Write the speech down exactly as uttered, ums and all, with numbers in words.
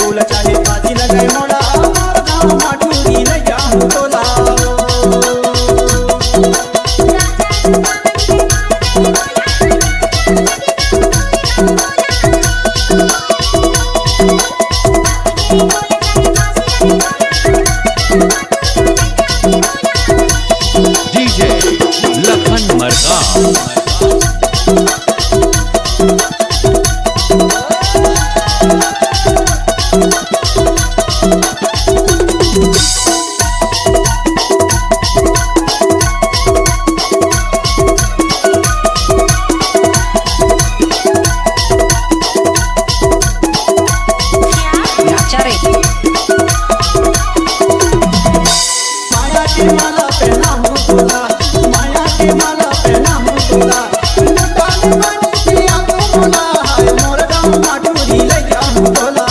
बोला चाहे बाजी लगाए मोला, मोर गाँव माटुरी ले जाहूँ तोला। DJ लखन मरकाम। माया के माला पहनाहूँ तोला, माया के माला पहनाहूँ तोला, लुटा ले मानी पिया तू मोला, हाय मोर गाँव माटुरी ले जाहूँ तोला।